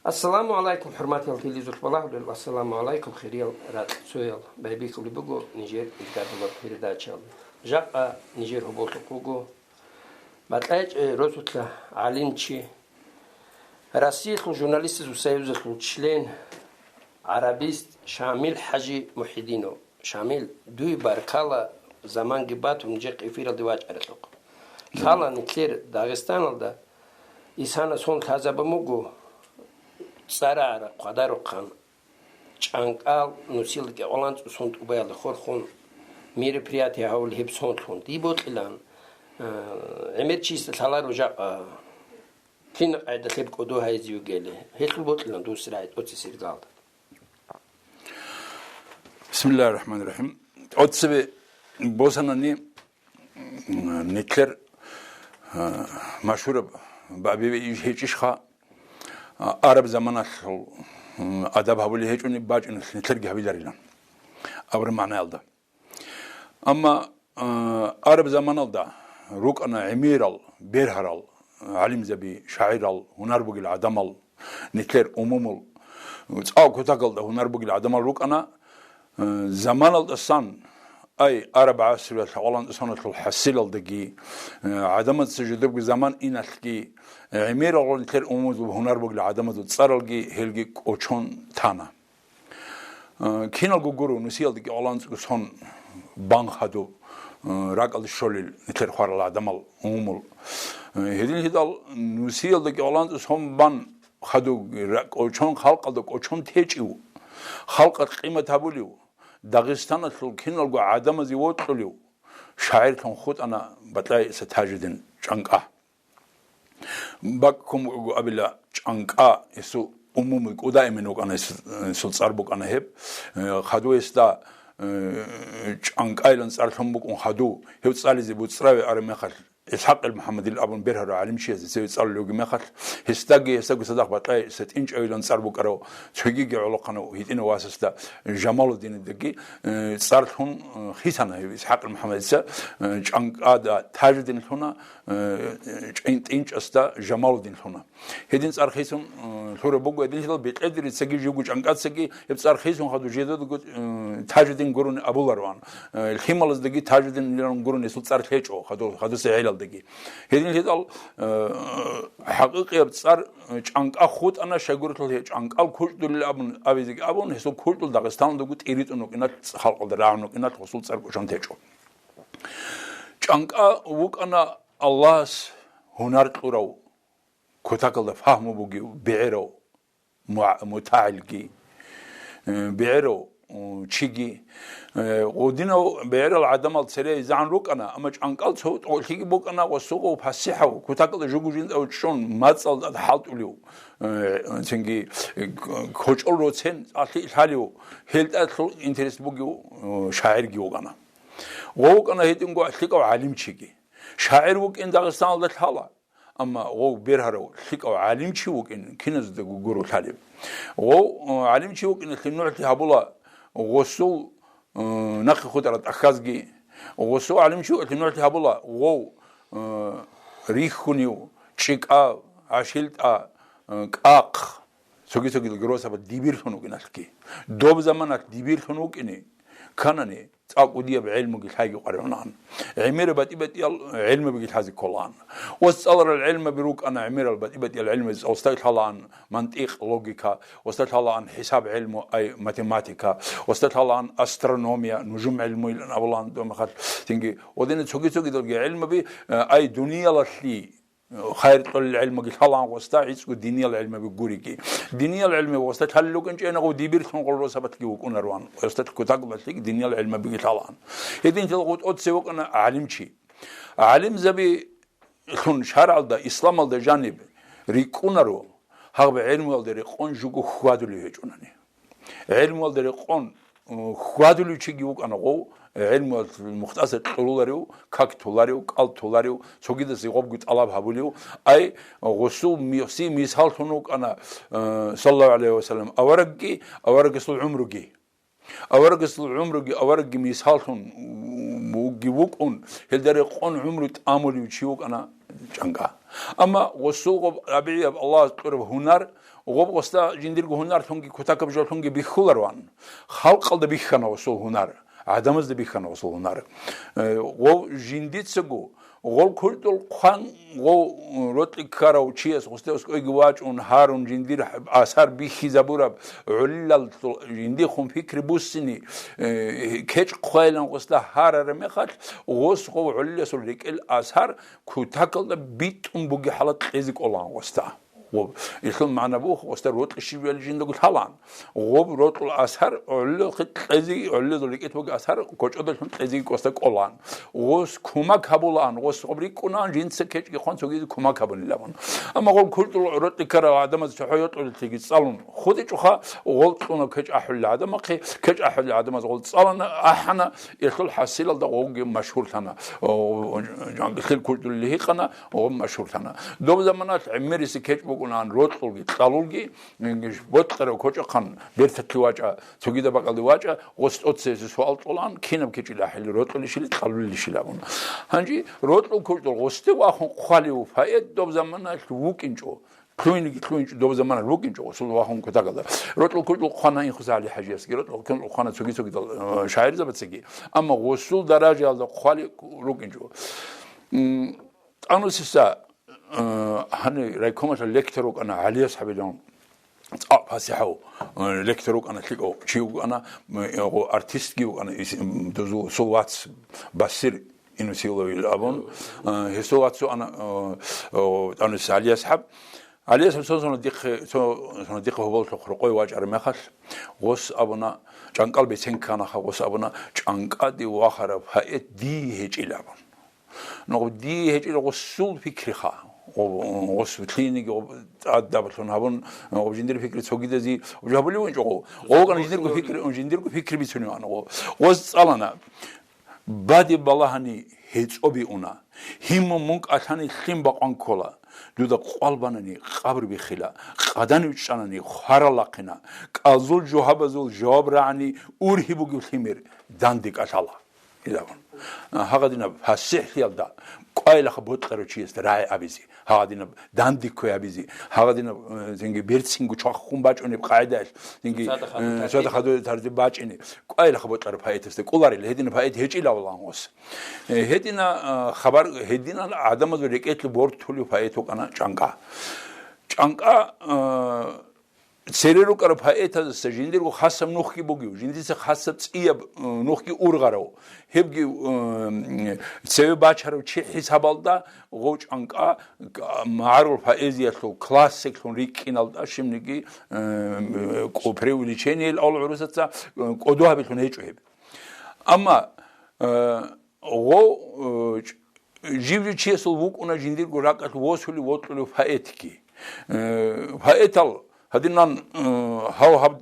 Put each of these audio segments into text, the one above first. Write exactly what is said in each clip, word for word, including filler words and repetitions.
Ассаламу гӀалайкум, хӀурматиял телевизоралъ балагьулел, ассаламу гӀалайкум, хириял ракьцоял. Байбихьулеб буго нижер иргадулаб передачаялда. Жакъа нижер гьоболлъухъ вуго БатӀайчӀей росулъа гӀалимчи, Россиялъул журналистазул союзалъул член, гӀарабист Шамил ХӀажи Мухьидинов. Шамил, дуе баркала заманги батун нижехъ эфиралде вачӀаралъухъ. Лъала нилъер Дагъистаналда исана сон лъазабун буго цӀарагӀара хъвадарухъан. ЧӀанкӀал нусилда кӀикъоялда цӀусон тӀубаялда хорхун мероприятие гьавулеб гьеб сонлъун. Дие бокьилаан, э, гӀемер чиясда лъаларо жакъа, э, кин къайда лъеб кӀодо гьайзе йигели. Гьелъул бокьилаан дус рагӀи тӀоцесеб иргалда. Бисмиллагьир рахӀманир рахӀим. ТӀоцебе босанани, м, нилъер, э, машгьураб бабиве иш гьечӀищха, а, араб заманалъул, м, адаб гьабулеб гьечӀони бачӀунелъ нилъерги гьабиларилан абураб магӀнаялда. Амма, а, араб заманалда рукӀана гӀемерал, бергьарал гӀалимзаби, шагӀирал, гьунар бугел гӀадамал, нилъер умумул, цӀакъ кутакалда гьунар бугел гӀадамал рукӀана, а, заманалдасан, ай, араб гӀасруялъ гьавалан тӀусаналъул хӀасилалдаги, а, гӀадамаца жидерго заман иналъги, а, гӀемерал нилъер умумузул гьунар бугел гӀадамазул цӀаралги гьелги кӀочон тана. Э, киналго гуро нусиялда кӀикъоялда цӀусон бан хадуб, э, ракӀалде щолел нилъер хварал гӀадамал умумул. Э, гьедин гьедал нусиялда кӀикъоялда цӀусон бан хадуб ра-, кӀочон, халкъалда кӀочон течӀев, халкъалъ къимат гьабулев, Дагъистаналъул киналго гӀадамазе вокьулев шагӀирлъун хутӀана БатӀай ГӀиса Тажидин ЧӀанкӀа. БакӀ ккун буго абила, ЧӀанкӀа гьесул умумул кӀудияв имин вукӀана, гьесул, гьесул цӀар букӀана гьеб. Э, хадув гьесда, э, ЧӀанкӀайилан цӀар лъун букӀун хадув, гьев цӀализе БуцӀраве араб мехалъ, ИсхӀакъил МухӀаммадил абун бергьарав гӀалимчиязе цеве цӀалулев вугеб мехалъ, гьесдаги, гьесдаго цадахъ БатӀай ГӀиса ТӀинчӀавилан цӀар букӀарав цогиги гӀолохъанав гьитӀинав васасда Жамалуддинидаги, э, цӀар лъун, э, хисана гьев ИсхӀакъил МухӀаммадица, э, ЧӀанкӀада Тажидин лъуна, э, ЧӀин-, ТӀинчӀасда Жамалуддин лъуна. Гьедин цӀар хисун, э, лъураб буго, гьединлъидал бекьедерицаги живго ЧӀанкӀацаги гьеб цӀар хисун хадув жидедаго, э, Тажидин гурони абулароан. Э, лъималаздаги Тажидинилан гурони гьесул цӀар лъечӀо хадур-, хадусеб гӀелалдаги. Гьединлъидал, э, хӀакъикъияб цӀар, э, ЧӀанкӀа хутӀана, щайгурелъул гьев ЧӀанкӀал кучӀдулел абун, абизеги абун, гьесул кучӀдул Дагъистаналдаго тӀиритӀун вукӀиналъ халкъалда рагӀун вукӀиналъ гьесул цӀар кӀочон течӀо. ЧӀанкӀа вукӀана Аллагьас гьунар кьурав, кутакалда фагьму бугев, бегӀерав, муа-, мутагӀилги, э, бегӀерав, м, чиги. Э, гъодинав бегӀерал гӀадамал цере изегӀан рукӀана, амма ЧӀанкӀал цо тӀолъиги букӀана ва сугъав пасихӀав, кутакалда жугу-жинцӀав чӀун, мацӀалда хӀалтӀулев, э, цинги, э, кочӀол роцен цӀалъи лъалев, гьелда лъул интерес бугев, э, шагӀирги вукӀана. Ва вукӀана гьединго лъикӀав гӀалимчиги. ШагӀир вукӀин Дагъистаналда лъала, амма гъов бергьарав лъикӀав гӀалимчи вукӀин киназдаго гуро лъалеб. Гъов, э, гӀалимчи вукӀиналъе нугӀлъи гьабула гъосул, э, нахъе хутӀарал тӀахьазги. Гъосул гӀалимчи вукӀиналъе нугӀлъи гьабула гъов, э, рихьунив, чӀикӀав, гӀашилтӀа, э, кӀахъ. Цоги-цогидалги росабалъ дибирлъун вукӀиналъги. Доб заманалъ дибирлъун вукӀине кканани, цӀакъ кӀудияб гӀелмуги лъайги къваригӀунаан. ГӀемерал батӀи-батӀиял гӀелмабиги лъазе кколаан. Ос цӀаларал гӀелмаби рукӀана, гӀемерал батӀи-батӀиял гӀелмаби, осда лъалаан мантикъ, логика, осда лъалаан хӀисаб гӀелму, ай математика, осда лъалаан астрономия, нужум гӀелмуйилан абулаан доб мехалъ. Цинги, гъодинал цоги-цогидалги гӀелмаби, э, ай дуниялалъе хайр кьолел гӀелмуги лъалаан гъосда, гӀицӀго диниял гӀелмаби гуриги. Диниял гӀелмаби гъосда лъалел рукӀинчӀейин, гъов дибирлъун гъол росабалъги вукӀунароан, гъосда кутакалъиги диниял гӀелмабиги лъалаан. Гьединлъидал гъов тӀоцеве вукӀана гӀалимчи. ГӀалимзабилъун шаргӀалда, исламалда жаниб рикӀкӀунаро, гьаб гӀелмуялда рекъон жуго хьвадулев гьечӀунани. ГӀелмуялда рекъон, э, хьвадулев чиги вукӀана гъов, гӀелмуялъул мухтӀаса кьуруларев, как толарев, кӀал толарев, цогидаса гъобги тӀалаб гьабулев. Ай, гъосул михси мисаллъун вукӀана, э, саллаллагьу гӀалайгьи ва саллам, аварагги, аварагасул гӀумруги. Аварагасул гӀумруги, аварагги мисаллъун вуги вукӀун, гьелда рекъон гӀумру тӀамулев чи вукӀана ЧӀанкӀа. Амма гъосул гъоб рабигӀияб Аллагьас кьураб гьунар, гъоб гъосда жиндирго гьунарлъунги кутакаб жоялъунги бихьулароан. Халкъалда бихьана гъосул гьунар, гӀадамазда бихьана гъосул гьунар. Э, гъов жиндицаго, гъол куртӀул хъван гъов рокьи ккарав чияс гъосде аскӀойги вачӀун, гьарун, жиндир асар бихьизабураб гӀолилал жиндихун пикри буссини, э, кечӀ хъвайилан гъосда гьарараб мехалъ, гъос гъов гӀолиласул рекӀел асар кутакалда битӀун бугеб хӀалат кьезе кӀолаан гъосда. Гъоб, илъул магӀна буго, гъосда рокьи щибали жиндаго лъалаан. Гъоб рокьул асар гӀолилахъе кьезе, гӀолилазул рекӀелъ бугеб асар кочӀодалъун кьезе гъосда кӀолаан. Гъос кумак гьабулаан, гъос гъоб рикӀкӀунаан, жинца кечӀги хъван цогизе кумак гьабунилан. Амма гъол куртӀул рокьи ккарал гӀадамаз цохӀо йокьулелъеги цӀалун хутӀичӀоха, гъол кьуна кечӀ ахӀулел гӀадамахъе, кечӀ ахӀулел гӀадамаз гъол цӀалана, ахӀана, илъул хӀасилалда гъовги машгьурлъана. О, жан-, лъил куртӀулел гьикъана, гъоб машгьурлъана. Доб заманалъ гӀемериси кечӀ букӀунаан рокьулги, кьалулги, ботлъарав кочӀохъан берталъе вачӀа, цогидаб бакӀалде вачӀа, гъос тӀоцезе суал кьолаан, кинаб кечӀил ахӀили, рокьулищили, кьалулищил абун. Гьанже рокьул куртӀул гъосде вахун хъвалев поэт доб заманалъ вукӀинчӀо. Лъугьинги лъугьинчӀо, доб заманалъ вукӀинчӀо, гъосул вахун кутакалда. Рокьул куртӀул хъвана Инхуса ГӀали ХӀажиясги, рокьул куртӀул хъвана цоги-цогидал, э, шагӀирзабацаги. Амма гъосул даражаялда хъвали рукӀинчӀо. М, ТӀанусица, э, гьанив райкомалъа лектор вукӀана ГӀалияс Гьабилан. ЦӀакъ пасихӀав, э, лектор вукӀана, лъикӀав чи вукӀана, м, э, гъо-, артистги вукӀана, ис-, м, дозу-, сул вац Басир Инусиловил абун, э, гьесул вац вукӀана, э, о, ТӀанусица ГӀалияс ГӀаб. ГӀалияс ГӀаб цо-, цо дихъе, цо-, цо дихъе гьоболлъухъ рокъой вачӀараб мехалъ, гъос абуна, чӀанкӀал бецен кканаха, гъос абуна, чӀанкӀаде вахараб поэт дие гьечӀил абун. Нугъ дие гьечӀила гъусул пикриха. Гъу-, гъус лъиениги гъу-, тӀадаблъун гьабун, гъу, жиндир пикри цогидазе гьабулев вугӀинчӀо гъу. Гъу вукӀана жиндирго пикри, жиндирго пикри бицунев вугӀана гъу. Гъос цӀалана. Баде балагьани гьецӀоби уна. Гьиммун мун кӀалъани лъим бакъван ккола. Дуда къвал банани къабр биххила. Къадан вичӀчӀанани хварал рахъина. КӀалзул жугьабазул жаваб рагӀани ургьиб бугеб лъимер данде кӀалъала. Гьедабун. А, гьагъадинаб пасихӀлъиялда кӀвайлаха бокьарав чиясда рагӀи абизе, гьагъадинаб дандекквей абизе, гьагъадинаб, э, зинги берцинго чвахун бачӀунеб къагӀидаялъ, зинги, цадахъ, э, гьадин, цадахъ гьадин тарзи бачӀине, кӀвайлаха бокьарав поэтасда кӀоларел, гьединаб поэт гьечӀилавулан гъос. Э, гьедина, э, хабар, гьединал гӀадамазул рекӀелъе бортулев поэт вукӀана ЧӀанкӀа. ЧӀанкӀа, э, Цере рукӀараб поэтаздаса жиндирго хасаб нухги бугев, жиндица хасаб цӀияб, э, нухги ургъарав, гьебги, э, цеве бачарав чи хӀисабалда гъов ЧӀанкӀа магӀарул поэзиялъул классиклъун рикӀкӀиналда щибниги, э, кӀо-, преувеличениел авал гӀурусаца, э, кӀодо гьабилъун гьечӀо гьеб. Амма, э, Гъо, э, ч-, жив-жив чиясул вукӀуна жиндирго ракӀалъ восулев вокьулев поэтги. Э, поэтал гьадинан, э, гьав-гьаб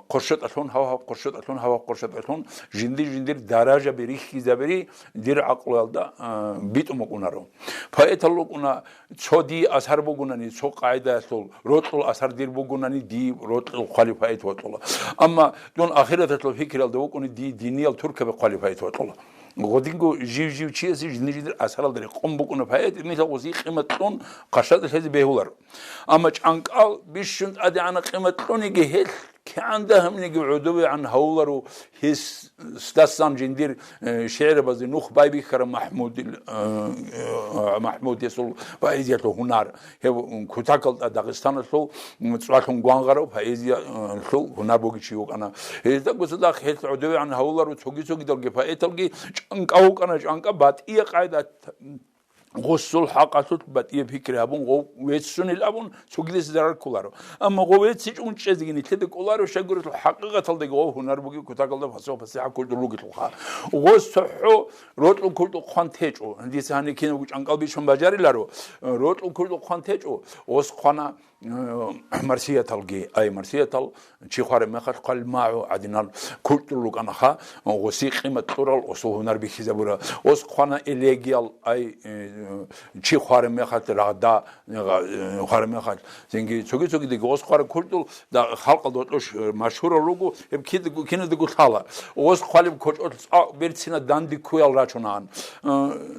къуршатӀалъун, гьав-гьаб къуршатӀалъун, гьав-гьаб къуршатӀалъун жиндир-жиндир даражаби рихьизабири дир гӀакълуялда, э, битӀун букӀунаро. Поэтал рукӀуна цо дие асар бугунани, цо къагӀидаялъул рокьул асар дир бугунани, дие рокьул хъвалев поэт вокьула. Амма дун ахираталъул пикриялда вукӀуни, дие диниял туркаби хъвалев поэт вокьула. Гъодинго жив-жив чиясе жиндир-жиндир асаралда рекъон букӀуна поэт, нилъ гъози къимат кьун къаршада лъезе бегьуларо. Амма ЧӀанкӀал бищун тӀадегӀанаб къимат кьуниги гьелъ кигӀан дагьабниги гӀодовегӀан гьавуларо гьес, гьесдасан жиндир, э, шигӀрабазде нух байбихьараб МахӀмудил, э, э, МахӀмуд гьесул поэзиялъул гьунар. Гьев кутакалда Дагъистаналъул, м, цӀвалъун гвангъарав поэзиялъул гьунар бугев чи вукӀана. Гьезда гуцадахъ гьелъ гӀодовегӀан гьавуларо цоги-цогидалги поэталги. ЧӀанкӀа вукӀана, ЧӀанкӀа батӀияб къайда, гъусул хӀакъалъулъ батӀияб пикри гьабун, гъов веццунел абун, цогидаса зарар кколаро. Амма гъов веццичӀого чӀезеги нилъеда кӀоларо, щайгурелъул хӀакъикъаталдаги гъов гьунар бугев кутакалда пасихӀ-пасихӀ курдулъ ругелъулха. Гъос цохӀо рокьул курдул хъван течӀо. Дица гьанир кинабго ЧӀанкӀал бищун бажариларо, рокьул курдул хъван течӀо, гъос хъвана, э, марсияталги, ай, марсиятал чи хвараб мехалъ хъвалил магӀу гӀадинал курдул рукӀанаха, гъоси къимат кьурал гъосул гьунар бихьизабура. Гъос хъвана элегиял, ай, э, чи хвараб мехалъ рагъда, э, хвараб мехалъ. Цинги цоги-цогидеги гъос хъвараб курдул да-, халкъалда гьоркьош, э, машгьурал руго, гьеб кидаго, киназдаго лъала. Гъос хъвалеб кочӀолъ цӀакъ берцина данде ккуял рачунаан. Э,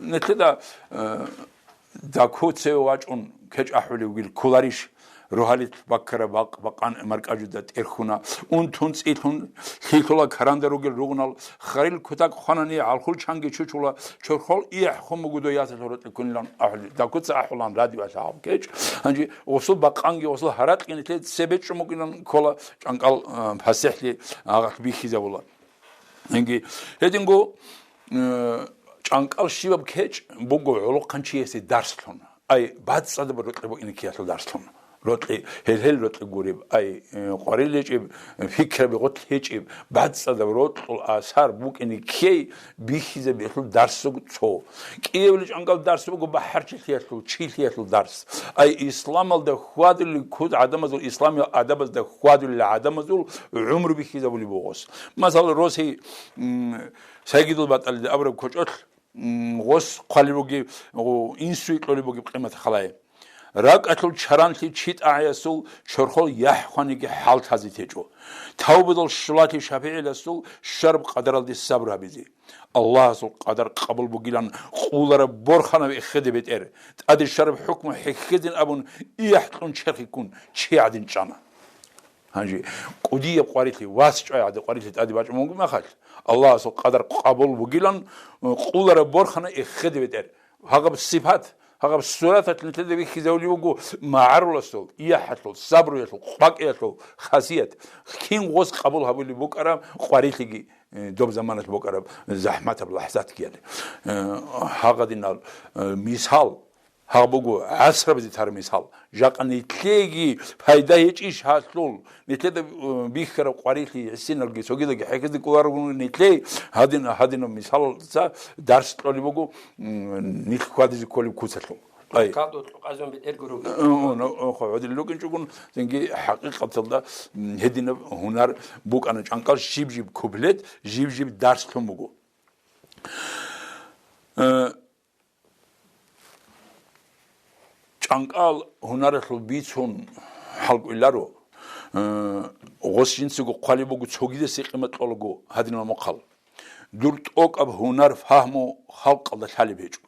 нилъеда, э, Дакуцеве вачӀун кечӀ ахӀулев вугил кколарищ? Рогьалил баккараб бакъ бакъан маркӀачӀуда тӀерхьуна. Унтун цӀилъун лъилъула каранда ругел ругъунал харил кутак хванани гӀалхул чанги чучула чорхол ихӀ хун бугудо ясалъ ротӀи ккунилан ахӀулел. Дакуца ахӀулан радиоялъ гьаб кечӀ. Гьанже гъусул бакъанги гъусул гьаракьги нилъе цебе чӀумукӀилан ккола, чӀанкӀал, а, пасихӀли гьагъалъ бихьизабула. Гьанги гьединго, э, чӀанкӀал щибаб кечӀ буго гӀолохъан чиясе дарслъун. Ай, бацӀцӀадаб рокьи букӀине ккеялъул дарслъун. Рокьи, гьел-гьел рокьи гуреб, ай, э, къварил гьечӀеб, э, пикраби гъотлъ гьечӀеб, бацӀцӀадаб рокьул асар букӀине ккей бихьизабиялъул дарсуго цо. КӀиявли чӀанкӀал дарс буго бахӀарчилъиялъул, чилъиялъул дарс. Ай, исламалда хьвадулел куц гӀадамазул, исламиял адабазда хьвадулел гӀадамазул гӀумру бихьизабулеб бугос. Масала, Росси, м, Сайгидул батӀалида абураб кочӀолъ, м, гъос хъвалеб бугеб, гъу, инсуе кьолеб бугеб къимат халай. РакӀалъул чаранлъи читӀагӀиясул чорхол яхӀ хваниги хӀалтазе течӀо. Тавбудал щулалъи шапигӀиласул щвараб къадаралде сабру гьабизе. Аллагьасул къадар къабул бугилан къулараб борханав эхеде бетӀер, тӀаде щвараб хӀукму хӀехьезин абун, иахӀ кьун черхиккун чи гӀадин чӀана. Гьанже кӀудияб къварилъи, вас чӀвай гӀади къварилъи тӀаде бачӀун буго махалъ, Аллагьасул къадар къабул бугилан, э, къулараб борхана эхеде бетӀер. Гьагъаб сипат, гьагъаб сураталъ нилъеда бихьизавулев вуго магӀаруласул, иахӀалъул, сабруялъул, къвакӀиялъул хасият. Кин гъос къабул гьабулеб букӀараб къварилъиги, э, доб заманалъ букӀараб захӀматаб лахӀзатги гьале. Э, гьагъадинал, э, мисал, Гьаб буго гӀасрабазе тараб мисал. Жакъа нилъеги пайда гьечӀищ гьалъул? Нилъеда, э, бихьараб къварилъи гьесиналги цогидаги хӀехьезе кӀоларогун нилъей гьадин-, гьадинаб мисалалца дарс кьолеб буго, м, нилъ хьвадизе кколеб куцалъул. Ай. Калдул кьукъазун бетӀер гуруги. Э, э, э, хо, гьадин рукӀинчӀогун, цинги хӀакъикъаталда, м, гьединаб гьунар букӀана, чӀанкӀал жиб-жиб куплет, жиб-жиб дарс лъун буго. Э, ЧӀанкӀал гьунаралъул бицун хӀалкӀвиларо, э, гъос жинцаго хъвалеб буго, цогидасе къимат кьолаго гьадинал мухъал. Дур тӀокӀаб гьунар-фагьму халкъалда лъалеб гьечӀо.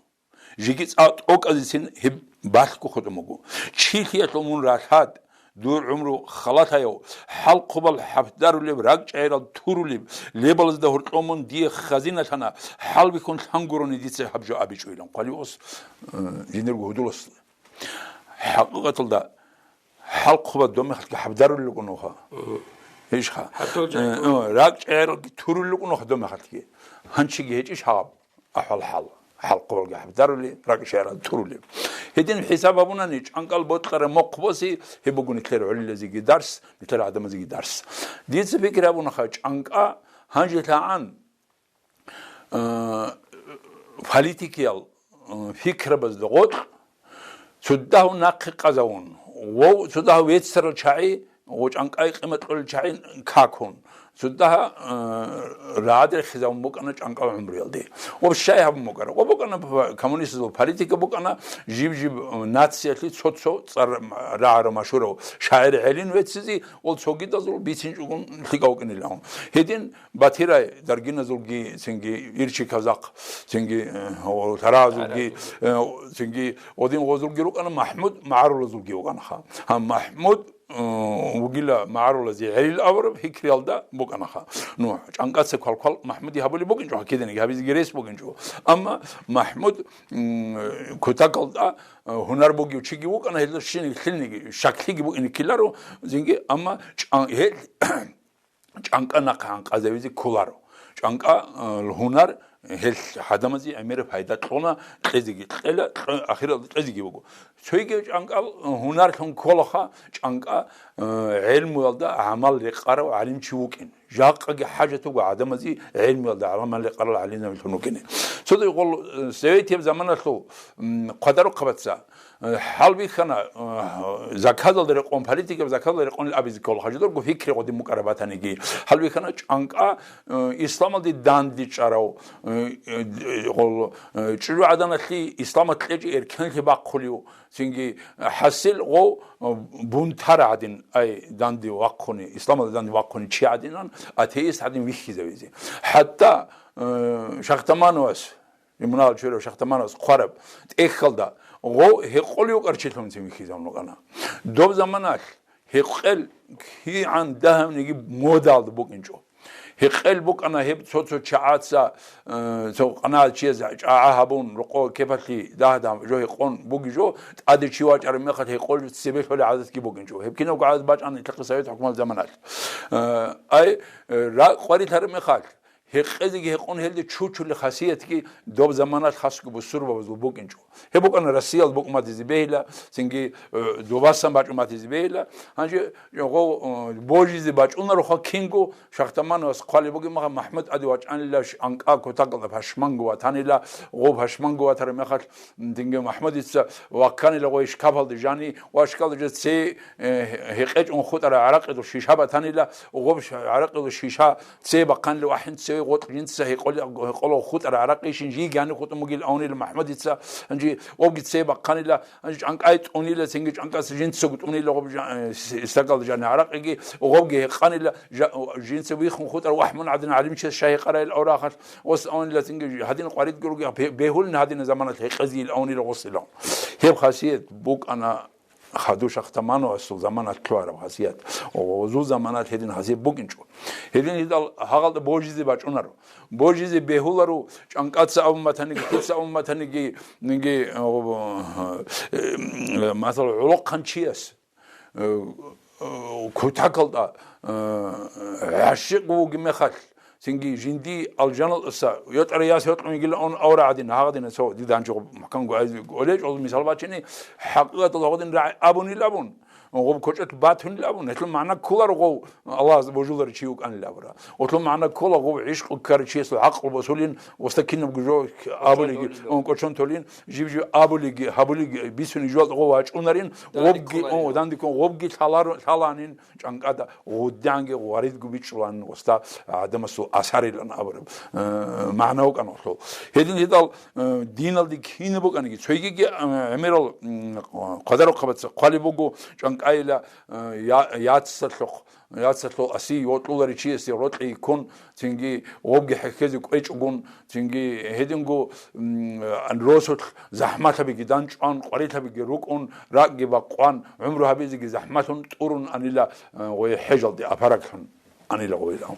Жеги цӀакъ тӀокӀазецин гьеб балъго хутӀун буго. Чилъиялъул мун ралъад, дур гӀумру халатаяв, хӀалхъубал хӀапдарулеб, ракӀчӀайрал турулеб, лебалазда гьоркьов мун дие хазиналъана, хӀалбихьун лъан гурони дица гьаб жо абичӀойилан хъвалиос, э, жиндирго гьудулас. ХӀакъикъаталда, хӀалхъубал доб мехалъги хӀапдарулел рукӀун нуха. Мгм. Ишха. ХӀатта жакъа. Э, э, ракӀчӀайралги турулел рукӀун нуха доб мехалъги. Гьанчиги гьечӀищ гьаб? АхӀвал-хӀал, хӀалхъубалги хӀапдарулел, ракӀчӀайрал турулел. Гьедин хӀисаб гьабунани, чӀанкӀал бокьараб мухъ боси, гьеб буго нилъер гӀолилазеги дарс, нилъер гӀадамазеги дарс. Дица пикри гьабунаха, чӀанкӀа гьанжелъагӀан, э, политикиял, э, пикрабазда гъоркь, цо дагьав нахъе къазавун, вов-, цо дагьав веццарал чагӀи ва чӀанкӀай къимат кьолел чагӀи какун, цо дагьа, э, рагӀадрехизавун букӀана чӀанкӀал гӀумруялде. Ва щай гьабун букӀара? Ва букӀана п-, коммунистазул политика букӀана, жиб-жиб, э, нациялъе цо-цо цӀар рагӀарав машгьурав шагӀир гӀелин веццизе, ва цогидазул бицинчӀогун лъикӀав вукӀинилан. Гьедин Батирай Даргиназулги, цинги Ирчи Казах, цинги, э, о, Таразулги, э, цинги Один Гъозулги рукӀана, МахӀмуд МагӀарулазулги вукӀанаха. Гьа, МахӀмуд, э, вугила МагӀарулазе гӀелил авараб пикриялда букӀанаха. Ну, чӀанкӀаца квал-квал МахӀмуди гьабулеб букӀинчӀо, гьакидениги гьабизеги рес букӀинчӀо. Амма МахӀмуд, м, кутакалда, э, гьунар бугев чиги вукӀана, гьелда щиниг лъилниги, щаклъиги букӀине ккеларо, цинги, амма чӀан-, гьел, ЧӀанкӀа нахъе гьанкъазавизе кколаро. ЧӀанкӀа, э, гьунар гьел гӀадамазе гӀемераб пайда кьуна, кьезеги кьела, кье-, ахиралда кьезеги буго. Цойги чӀанкӀал, э, гьунарлъун кколаха, чӀанкӀа, э, гӀелмуялда гӀамал рекъарав гӀалимчи вукӀин. Жакъаги хӀажат буго гӀадамазе гӀелмуялда гӀамал рекъарал гӀалимзабилъун вукӀине. Цодай гъол, э, советияб заманалъул, м, хъвадарухъабаца, Э, гьалбихьана, э, заказалда рекъон, политикаб заказалда рекъон абизе ккола, хӀажудурго пикри гъодин букӀараб батаниги. Гьалбихьана чӀанкӀа, э, исламалде данде чӀарав, э, э, гъол, э, чӀужугӀаданалъе исламат кьечӀи эркенлъи бахъулев, цинги, э, хӀасил гъов, э, бунтар гӀадин, ай, данде вахъуни, исламалде данде вахъуни чи гӀадинан, атеист гӀадин вихьизавизе. ХӀатта, э, Шахтамановас, Имунал чурав Шахтамановас хъвараб тӀехьалда, Гъов гьекъолев вукӀарчилъунцин вихьизавун вукӀана. Доб заманалъ гьекъел кигӀан дагьабниги модалда букӀинчӀо. Гьекъел букӀана гьеб цо-цо чагӀаца, э, цо къанагӀат чияз чӀагӀа гьабун, рокъо кепалъи дагь-дагь жо гьекъон буги жо, тӀаде чи вачӀараб мехалъ гьекъол цебе лъолеб гӀадатги букӀинчӀо. Гьеб кинабго гӀадат бачӀана нилъехъе совет хӀукумат заманалъ. Э, ай, э, ра-, къварилъараб мехалъ, гьекъезеги гьекъон гьелде чучулел хасиятги доб заманалъ хасго бусурбабазул букӀинчӀо. Гьеб букӀана Россиял букӀматизе бегьила, цинги, э, добасан бачӀуматизе бегьила. Гьанже гъо, э, божизе бачӀунароха кинго, Шахтамановас хъвалеб бугеб мехалъ, МахӀмуд-Али вачӀанила ш-, анкӀа кутакалда пашманго ватанила, гъо пашманго ватараб мехалъ, м, цинги МахӀмудица вакканила гъой шкапалде жани, ва шкалда жо цей, э, гьекъечӀун хутӀараб гӀаракъидул шиша батанила, гъоб ш-, гӀаракъидул шиша цей бахъанила, вахӀин цей гъотӀ жинца гьекъоли-, гьекъолого хутӀараб гӀаракъишин жиги гьаниб хутӀун бугил авнила МахӀмудица, гьанже гъобги цей бахъанила, гьанже чӀанкӀай тӀунила, цинги чӀанкӀаца жинцаго тӀунила гъоб жа-, э, с-, стакалда жани гӀаракъиги, гъобги гьекъанила, жа-, жинца вихун хутӀараб вахӀмун гӀадин гӀалимчияс шай гьекъарайил аврагьалъ, ос авнила цинги гьадин къваридги руги, бе-, бегьулин гьадина заманалъ гьекъезейил авнила гъосила. Гьеб хасият букӀана Хаду Шахтамановасул заманалъ лъугьараб хасият. Гъозул заманалъ гьедин хасият букӀинчӀо. Гьедин гьедал гьагъалда божизе бачӀунаро. Божизе бегьуларо, чӀанкӀаца абун батаниги, куца абун батаниги, ниги, э, э, масала, гӀолохъанчияс, э, э, кутакалда, э, гӀащикъ вугеб мехалъ, цинги жиндие алжаналдаса йотӀарай яс йокьун йигилан авра гӀадин, гьагъадина цо дида гьанчо гъоб махканго айз олечӀо мисал бачини, хӀакъикъаталда гьагъадин рагӀи абунил абун, гъоб кочӀат батунил абун, гьелъул магӀна кколаро гъов Аллагьас божуларев чи вукӀанил абура. Гъолъул магӀна ккола гъов гӀишкъу ккарав чиясул гӀакълу босулин, оста кинабго жо абулеги, кӀочон толин, жиб-жиб абулеги, гьабулеги, бицунеб жоялда гъов вачӀунарин, гъобги, о, дандиккун гъобги лъаларо-, лъаланин, чӀанкӀада гъуддянги гъваридго бичӀчӀулан, оста гӀадамасул асарилан абураб, э, магӀна вукӀана гъолъул. Гьедин гьедал, э, диналде кинаб букӀаниги, цойгиги, э, гӀемерал, м, къадарухъабаца хъвалеб буго, чӀанкӀайила, э, я-, яцалъухъ, яцалъул аси йокьуларев чиясе рокьи ккун, цинги гъобги хӀехьезе кӀвечӀогун, цинги гьединго, м, росулъ захӀмалъабиги данчӀван, къварилъабиги рукӀун, ракӀги бакъван, гӀумру гьабизеги захӀмалъун тӀурун анила, э, гъое хӀежалде апараглъун анила гъойилан.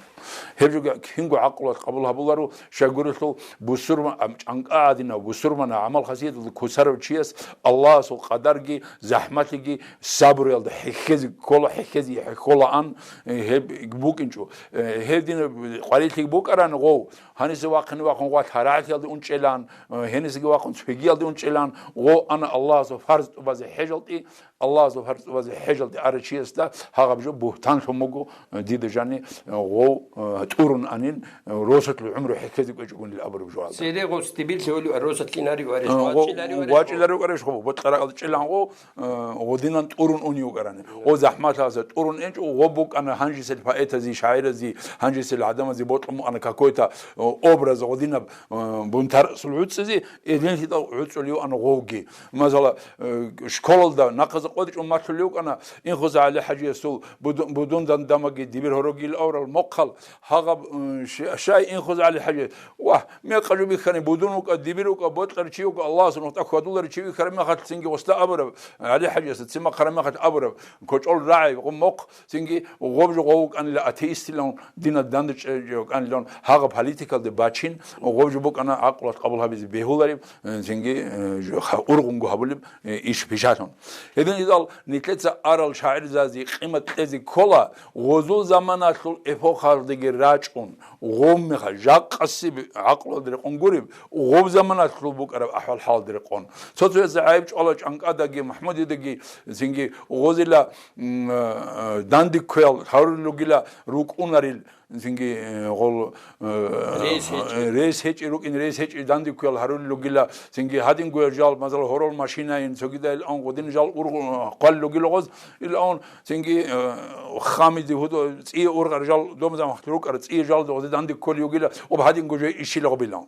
Гьеб жо кинго гӀакълуялъ къабул гьабуларо, щайгурелъул бусурма-, ам, чӀанкӀа гӀадинав, бусурманав гӀамал-хасияталда кусарав чияс Аллагьасул къадарги, захӀмалъиги, сабруялда хӀехьезе ккола, хӀехьезе хӀехьолаан, э, гьеб букӀинчӀо. Э, гьедин къварилъи букӀаран гъов, гьаниса вахъине вахъун гъвалъ гьарагӀлъиялде унчӀелан, э, гьенисаги вахъун цогиялде унчӀелан, гъов ана Аллагьасул фарз тӀубазе хӀежалти, Аллагьасул фарз тӀубазе хӀежалде арав чиясда гьагъаб жо бугьтанлъун буго, э, дида жани, э, гъов, э, тӀурун анин, э, росулъ гӀумру хӀехьезе кӀвечӀогунил абураб жо гьалда. Цере гъов стебил лъугьулев росулъ кинари вареш, э, гъо-, вачӀилари вареш, вачӀилари вареш, гъо, ботлъарагъал чӀилан гъо, э, гъодинан тӀурун унев вукӀарани. Гъо захӀмалъазе тӀурун энчӀо, гъо букӀана гьанжесел поэтази, шагӀирази, гьанжесел гӀадамази бокьун букӀана какой-то, э, образ гъодинаб, э, бунтарасул гӀуцӀизе, гьедин лъидал гӀуцӀулев ана гъовги. Масала, э, школалда нахъаза къватӀичӀун малъулев вукӀана Инхоз ГӀали-хӀажиясул буду-, будун дандамаги дибир гьорогил аврал мохъал гьагъаб, э, ш-, шай Инхоз ГӀали-хӀажи, вагь, мекъа жо бихьани, будун вукӀа, дибир вукӀа, бокьарав чи вукӀа, Аллагьасул нухда хьвадуларев чи вихьараб мехалъ цинги гъосда абураб, ГӀали-хӀажиясда ци махъараб мехалъ абураб, кочӀол рагӀи гъо мохъ, цинги гъоб жо гъов вукӀанила атеистилан, дина дандчӀев вукӀанилан, гьагъаб политикалде бачин, гъоб жо букӀана гӀакълуялъ къабул гьабизе бегьулареб, э, цинги, э, жо-, ха-, ургъунго гьабулеб, э, иш пишалъун. Гьедин идал нилъеца арал шагӀирзази къимат кьезе ккола, гъозул заманалъул эпохалдеги рачӀун, гъоммиха, жакъасеб гӀакълуялда рекъон гуреб, гъоб заманалъул букӀараб ахӀвал-хӀалалда рекъон. Цо-цоясе гӀайиб чӀвала чӀанкӀадаги, МахӀмудидаги, цинги гъозила, м, э, дандекквеял гьарулел ругила рукӀунарил, цинги, э, гъол, э, рейс гьечӀи. Рейс гьечӀи рукӀин, рейс гьечӀи дандекквеял гьарулел ругила, цинги гьадингоял жал, мазал, гьорол машинаин, цогидайилан гъодин жал ургъ-, хъвалел ругила гъоз, илан, цинги, э, хамиди гьудо, цӀие ургъар жал, домзамахъ рукӀар, цӀие жал догъозе данде кколев вугила, об гьадинго жо ишила гъобилан.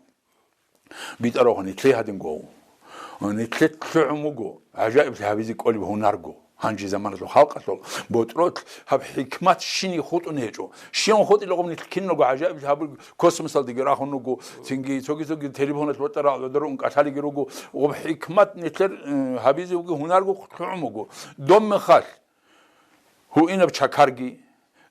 БитӀарав нилъее гьадинго. Нилъее лъугӀун вуго, гӀажаиблъи гьабизе кӀолеб гьунарго. Гьанже заманалъул халкъалъул ботӀролъ гьаб хӀикмат щиниги хутӀун гьечӀо. Щиван хутӀилеб гъаб нилъ киналго гӀажаиблъи гьабурги, космосалдеги рахун руго, цинги цоги-цоги телефоналъ ватӀара гӀодор ун кӀалъалиги руго. Гъаб хӀикмат нилъер, э, гьабизе буго, гьунарго лъугӀун буго. Доб мехалъ гьуинаб чакарги,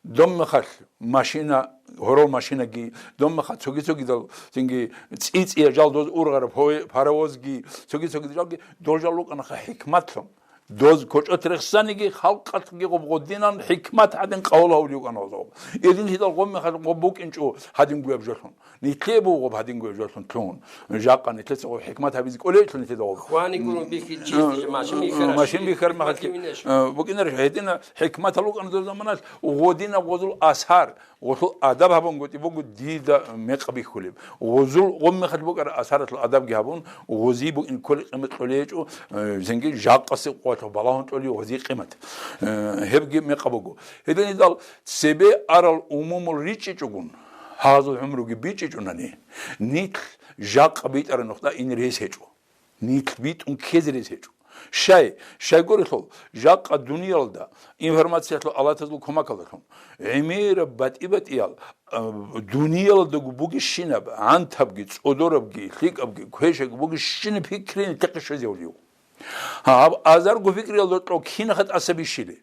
доб мехалъ машина, гьорол машинаги, доб мехалъ цоги-цогидал цинги цӀи-цӀияб жал доз ургъараб гьой-, паровозги, цоги-цогидал жалги, дол жал рукӀанаха хӀикматлъун. Доз кочӀот рехсаниги, халкъалъги гъоб гъодинан хӀикмат гьадин къабул гьавулев вукӀана гъозов. Гьединлъидал гъоб мехалъ гъоб букӀинчӀо гьадингояб жолъун. Нилъее буго гъоб гьадингояб жолъун лъугьун. Жакъа нилъеца гъоб хӀикмат гьабизе кӀолейилъун нилъеда гъоб. Хвани гурун бихьи чистили машин бихьараш. Машин бихьар махалъ, бихьи винеш. Э, букӀинарищ, гьедина хӀикматал рукӀана дол заманалъ, гъодинаб гъозул асар, гъолъул адаб гьабун гъотӀи буго дида мекъ бихьулеб. Гъозул гъоб мехалъ букӀара асаралъул адабги гьабун, гъози букӀин кколей къимат кьолей гьечӀо, э, цинги жакъасе къоялъ балагьун кьолей гъози къимат. Э, гьебги мекъаб буго. Гьединидал цебе арал умумул ричӀчӀичӀогун, гьазул гӀумруги бичӀчӀичӀунани, нилъ жакъа битӀараб нухда ине рес гьечӀо. Нилъ битӀун ккезе рес гьечӀо. Щай, щайгурелъул, жакъа дуниялда информациялъул алатазул кумакалдалъун, гӀемераб батӀи-батӀиял, а, дуниялалдаго бугищинаб, гӀантабги, цӀодорабги, лъикӀабги, квешабги бугищинаб пикри нилъехъе щвезевлъи вуго. Гьаб азарго пикриялда кьо кинаха тӀаса бищили.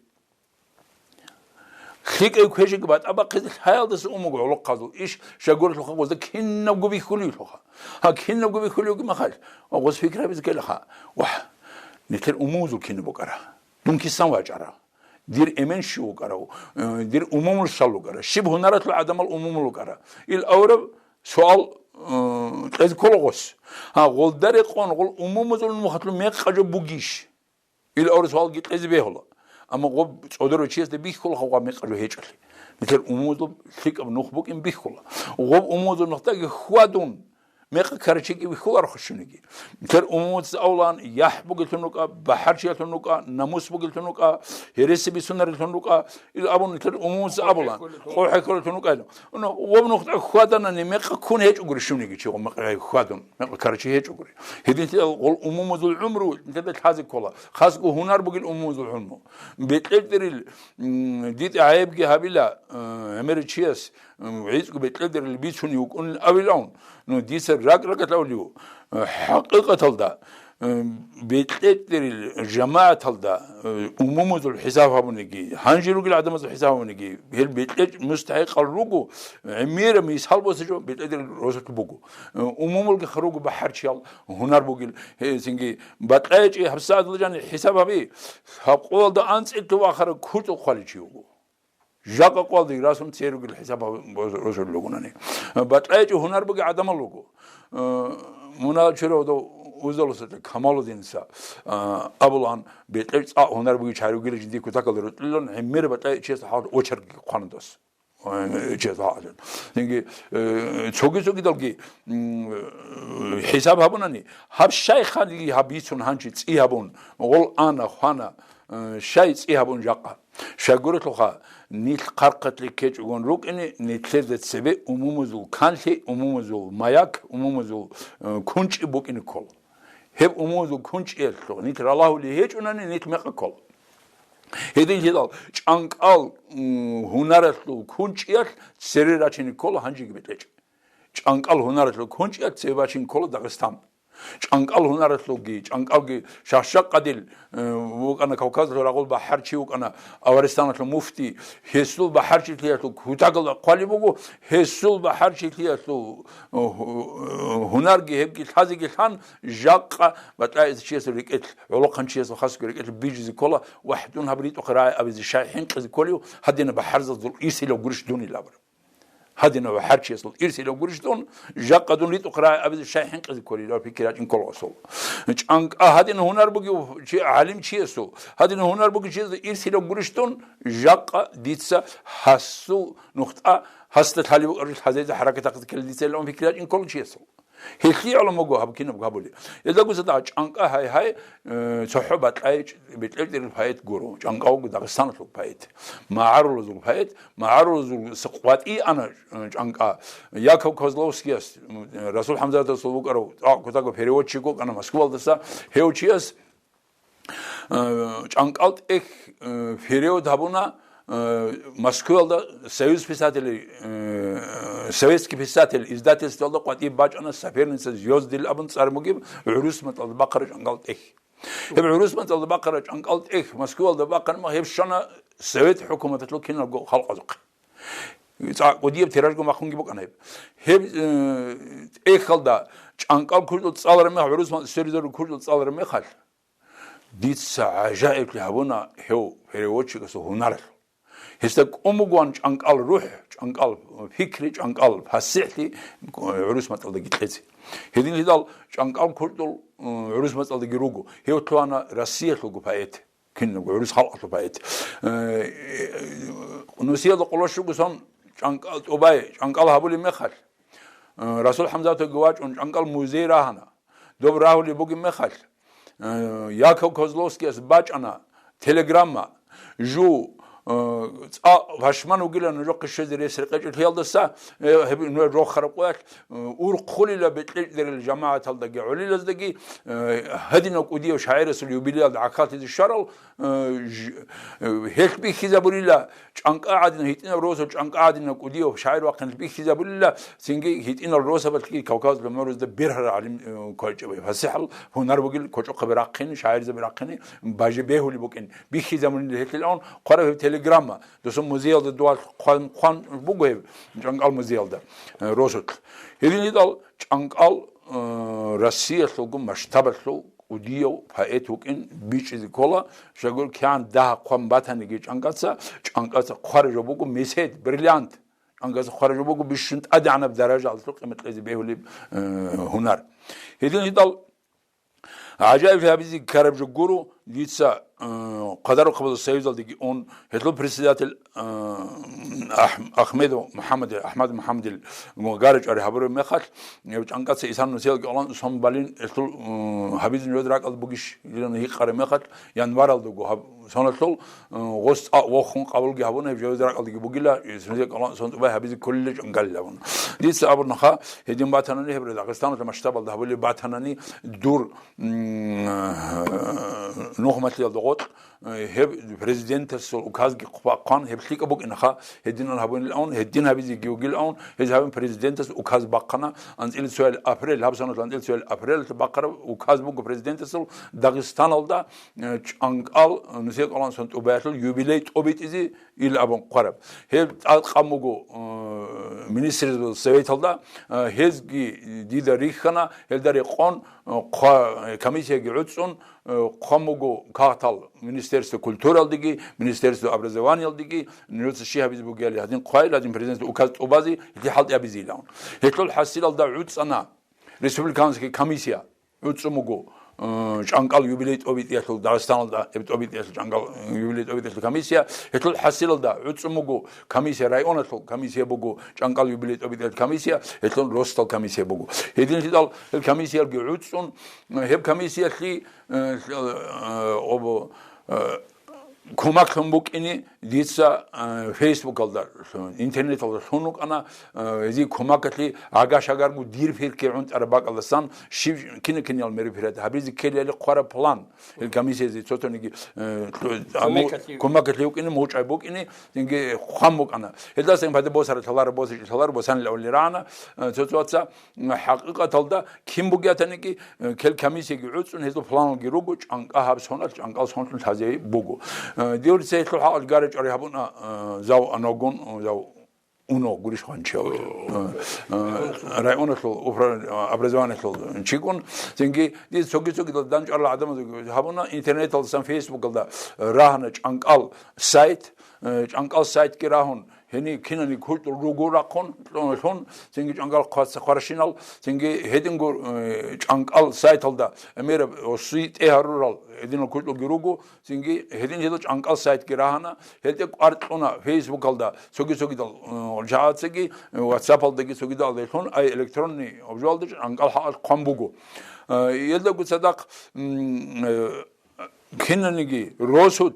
ЛъикӀай квешги батӀа бахъизе лъаялдаса умуго гӀолохъазул иш, щайгурелъулха гъозда кинабго бихьулевлъуха. Гьа, кинабго бихьулевги махалъ, ва гъоз пикрабизе ккелаха: «Вагь, нилъер умумузул кинаб букӀара? Дун кисан вачӀара? Дир эмен щив вукӀарав? Э, дир умумул щал вукӀара? Щиб гьунаралъул гӀадамал умумул вукӀара?» Ил авраб суал, э, кьезе ккола гъос. Гьа, гъолда рекъон гъол умумузул нухалъул мекъа жо бугищ? Ил авраб суалги кьезе бегьула. Амма гъоб цӀодоро чиясда бихьула гъоб мекъа жо гьечӀолъи. Нилъер умумузул лъикӀаб нух букӀин бихьула. Гъоб умумузул нухдаги хьвадун, мекъа ккарачиги бихьуларо хушуниги. Нилъер умумуца авлан, яхӀ бугеллъун рукӀа, бахӀарчиялъун рукӀа, намус бугеллъун рукӀа, гьереси бицунареллъун рукӀа, ил абун нилъер умумуца абулан, къо хӀекколеллъун рукӀа. Ну, гъоб нухда хьваданани мекъа ккун гьечӀогури шуниги чи, гъоб мекъа хьвадун. Мекъа ккарачи гьечӀогури. Гьединлъидал гъол умумузул гӀумру нилъеда лъазе ккола. Хасго гьунар бугел умумузул гӀумру. БетӀердерил, м, дитӀа гӀайибги гьабила, э, гӀемеричияс, м, гӀицӀго бетӀердерил бицунев вукӀунин авилаун. Ну, дица ракӀ-ракӀалъ авлив, э, хӀакъикъаталда, э, бетӀердерил жамагӀаталда, э, умумузул хӀисаб гьабуниги, гьанже ругел гӀадамазул хӀисаб гьабуниги, гьел бетӀер мустахӀикъал руго, гӀемераб мисал босичӀо бетӀердерил росулъ буго. Умумулги хъаруго бахӀарчиял гьунар бугел, гье, цинги батӀайчӀи гьабсагӀаталда жани хӀисаб гьаби, гьаб къоялда анцӀила вахарав курцӀул хъваличи вуго. Жакъа къоялда расун церугел хӀисаб гьаб-, боз-, росулел ругонани. БатӀайчӀи гьунар бугел гӀадамал руго. Э, мунагьал чурав дов Узалусаца Камалудинца, э, абулан, бетӀер цӀакъ гьунар бугел чаругел жиндир кутакалда рутӀилан, гӀемер батӀайчӀияс гьал очерк хъвана дос. Ой, чезал гӀадин. Цинги, э, цоги-цогидалги, м, э, хӀисаб гьабунани, гьаб щай ханлъи гьаб бицун гьанчи цӀи гьабун, гъол ана, хвана, э, щай цӀи гьабун жакъа. Щайгурелъулха, нилъ хъархъалъи ккечӀогун рукӀине, нилъеда цебе умумузул канлъи, умумузул маяк, умумузул, э, кунчӀи букӀине ккола. Гьеб умумузул кунчӀиялъул нилъ ралагьулей гьечӀунани, нилъ мекъа ккола. Гьединлъидал чӀанкӀал, м, гьунаралъул кунчӀиялъ цере рачине ккола гьанжеги бетӀечӀ. ЧӀанкӀал гьунаралъул кунчӀиялъ цере бачине ккола Дагъистан. ЧӀанкӀал гьунаралъулги, чӀанкӀалги шагьшагъадил, э, вукӀана Кавказалъул рагъул бахӀарчи вукӀана, Аваристаналъул муфти, гьесул бахӀарчилъиялъул кутакалда хъвалеб буго, гьесул бахӀарчилъиялъул, э, гьу-, э, гьунарги гьебги лъазеги лъан, жакъа батӀаэс чиясул рекӀелъ, гӀолохъанчиясул хасго рекӀелъ бижизе ккола, вагь, дун гьаб ритӀухъе рагӀи абизе щай хӀинкъизе кколев, гьадина бахӀарзазул ирсилав гурищ дунилабра. Гьадина бахӀарчиясул ирсилав гурищ дун, жакъа дун ритӀухъе рагӀи абизе щай хӀинкъизе кколев пикри рачӀин ккола гъосул. ЧӀанкӀа гьадина гьунар бугев чи, гӀалимчиясул, гьадина гьунар бугев чиясул ирсилав гурищ дун, жакъа дица гьасул нухтӀа гьасда лъалеб букӀараб жо лъазезе хӀаракат гьабизе ккела дица илан пикри рачӀин ккола чиясул. Гьелъие гӀоло буго гьаб кинаб гьабулеб. Гьелдагуса дагьа чӀанкӀа гьай-гьай, э, цохӀо батӀайчӀ-, бетӀердерил поэт гуро. ЧӀанкӀа вуго Дагъистаналъул поэт. МагӀарулазул поэт, магӀарулазул с-, къватӀи ана, э, чӀанкӀа. Яков Козловскияс, м, Расул ХӀамзатасул вукӀарав, а, кутакав переводчик вукӀана Москвалдаса. Гьев чияс Э, ЧӀанкӀал тӀехь, э, перевод гьабуна, э, Москваялда Союз писателей, э, Советский писатель издательствоялда къватӀиб бачӀана, «Соперница звёздил» абун цӀар бугеб гӀурус мацӀалда бахъараб чӀанкӀал тӀехь. Гьеб гӀурус мацӀалда бахъараб чӀанкӀал тӀехь Москваялда бахъараб мехалъ гьеб щвана Совет хӀукуматалъул киналго халкъазухъе. ЦӀакъ кӀудияб тиражго махунги букӀана гьеб. Гьеб, э, тӀехьалда чӀанкӀал кучӀдул цӀалараб мехалъ, гӀурус мацӀ сверизарул кучӀдул цӀалараб мехалъ, дица гӀажаиблъи гьабуна гьев переводчикасул гьунаралъул. Гьесда кӀун бугоан чӀанкӀал рухӀ, чӀанкӀал пикри, чӀанкӀал пасихӀлъи гӀурус мацӀалдаги кьезе. Гьединлъидал чӀанкӀал кучӀдул, м, гӀурус мацӀалдаги руго. Гьев лъугьана Россиялъулго поэт, киналго гӀурус халкъалъул поэт. Э, нусиялда къоло щуго сон чӀанкӀал тӀубай, чӀанкӀал гьабулеб мехалъ, э, Расул ХӀамзатовги вачӀун чӀанкӀал музей рагьана. Доб рагьулеб бугеб мехалъ, э, Яков Козловскияс бачӀана телеграмма, жу, э, цӀа пашман вугилан нужехъе щвезе рес рекъечӀелъиялдаса, э, гьеб-, нужер рохараб къоялъ, э, урхъулила бекьечӀдерил жамагӀаталдаги гӀолилаздаги, э, гьадинав кӀудияв шагӀирасул юбилеялда гӀахьаллъизе щварал, э, ж-, э, гьелъ бихьизабурила ЧӀанкӀа гӀадин гьитӀинал росу, ЧӀанкӀа гӀадинав кӀудияв шагӀир вахъин бихьизабулила, цинги гьитӀинал росабалъги Кавказалъул гӀумрузда бергьарал гӀалим, э, квачӀаби. ПасихӀал гьунар бугил кочӀохъаби рахъини, шагӀирзаби рахъини, бажи бегьули букӀин. Бихьизабунила гьелъилаун хъвараб гьеб телеграмма. Досун музеялда дуал хъван, хъван буго гьеб, ЧӀанкӀал музеялда, э, росулъ. Гьединлъидал ЧӀанкӀал, э, Россиялъулго масштабалъул кӀудияв поэт вукӀин бичӀчӀизе ккола, щайгур кигӀан дагь хъван батаниги ЧӀанкӀаца, ЧӀанкӀаца хъвараб жо буго месед, бриллиант, ЧӀанкӀаца хъвараб жо буго бищун тӀадегӀанаб даражалъул къимат кьезе бегьулеб, э, гьунар. Гьединлъидал гӀажаиблъи гьабизе ккараб жо гуро, дица, э, Хъадарухъабазул союзалдеги ун, гьелъул председатель, э, Ах-, Ахмедов МухӀаммадил, Ахмад МухӀаммадил гарачӀвари гьабураб мехалъ, гьев ЧӀанкӀаца исан нусиялги кӀолан сон балин, гьелъул, э, гьабизин жоз ракӀалда бугищ, илан гьикъараб мехалъ, январалдаго гьаб-, соналъул, э, гъос цӀа вохун къабулги гьабуна, гьеб жоз ракӀалдаги бугила, э, нусиялги кӀолан сон тӀубай гьабизе кколила ЧӀанкӀалил абуна. Дица абурнаха, гьедин батанани, гьеб Дагъистаналда масштабалда гьабулеб батанани, дур, м, э, нухмалъиялда гъоркь, э, гьеб президентасул указги хъван, гьеб лъикӀаб букӀинаха, гьединан гьабунилаун, гьедин гьабизеги вугилаун, гьез гьабун президентас указ бахъана, анцӀила цоял апрель, гьаб соналъ анцӀила цоял апрель бахъараб указ буго президентасул Дагъистаналда, э, ЧӀанкӀал, э, нусиялги кӀолан сон тӀубаялъул юбилей тӀобитӀизе ил абун хъвараб. Гьеб тӀадкъан буго, э, министрзабазул советалда, э, гьезги дида рихьана, гьелда рекъон, э, хъва-, комиссияги гӀуцӀун, э, хъван буго кагътал Министерство культуралдеги, Министерство образованиялдеги, нужеца щи гьабизе бугебали, гьадин хъвайила, гьадин президентас указ тӀубазе, гьелъие хӀалтӀи гьабизейилан. Гьелъул хӀасилалда гӀуцӀана республиканский комиссия, гӀуцӀун буго, э, ЧӀанкӀал юбилей тӀобитӀиялъул Дагъистаналда, гьеб тӀобитӀиялъул ЧӀанкӀал, э, юбилей тӀобитӀиялъул комиссия, гьелъул хӀасилалда гӀуцӀун буго комиссия, районалъул комиссия буго, ЧӀанкӀал юбилей тӀобитӀиялъул комиссия, гьелъул росдал комиссия буго. Гьединлъидал гьел комиссиялги гӀуцӀун, э, гьеб комиссиялъе, э, лъ-, э, обо-, э, кумаклъун букӀине дица, э, фейсбукалда, интернеталда лъун вукӀана, э, гьезие кумаклъи гӀага-шагарго дир пирки гӀунтӀараб бакӀалдасан щиб кина-кинал мероприятие гьабизе ккелиали хъвараб план. Ил комиссиязе цоцониги, э, лъу-, а, му-, кумеклъи вукӀине, мучӀай букӀине, цинги хъван букӀана. Гьелдасан пайда босара лъалара, босичӀи лъалара, босанила авлирана, э, цоцоца, м, хӀакъикъаталда кин бугиатаниги, э, кел комиссияги гӀуцӀун, гьезул планалги руго, ЧӀанкӀа гьаб соналъ, ЧӀанкӀал сонлъун лъазе буго. Э, диур цейлъул хӀакъалъ гарачӀари гьабуна, э, зав аногун, э, зав уно гурищ хъванчияв. Э, э, районалъул управ-, образованиялъул чикӀун, цинги дица цоги-цоги данчӀварал гӀадамаз гьабуна, интернеталдасан, фейсбукалда рагьана ЧӀанкӀал сайт, э, ЧӀанкӀал сайтги рагьун, гьениб кинани кучӀдул руго рахъун, лъун, цинги ЧӀанкӀал хъваца хъваращинал, цинги гьединго, э, ЧӀанкӀал сайталда гӀемераб оси тӀе гьарурал гьединал кучӀдулги руго, цинги гьедин гьедал ЧӀанкӀал сайтги рагьана, гьелде кӀвар кьуна фейсбукалда, цоги-цогидал, э, жагьацаги, э, ватсапалдаги цогидал лъун, ай электронный обжалда ЧӀанкӀал хӀакъалъ хъван буго. Э, гьелдаго цадахъ, м, э, кинаниги росулъ,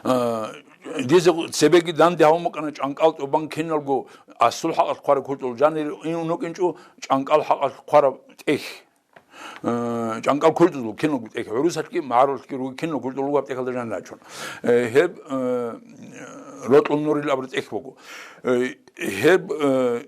Э, дица цебеги данде гьавун букӀана ЧӀанкӀал тӀубан киналго асул хӀакъалъ хъвараб кучӀдул жанир ин унукӀинчӀо ЧӀанкӀал хӀакъалъ хъвараб тӀехь. Э, чӀанкӀал культур киналго тӀехь, гӀурусалъги, магӀарулалъги руго киналго культур руго гьаб тӀехьалда жанир рачун. Э, гьеб, э, рокьул нурил абураб тӀехь буго. Э, гьеб, э,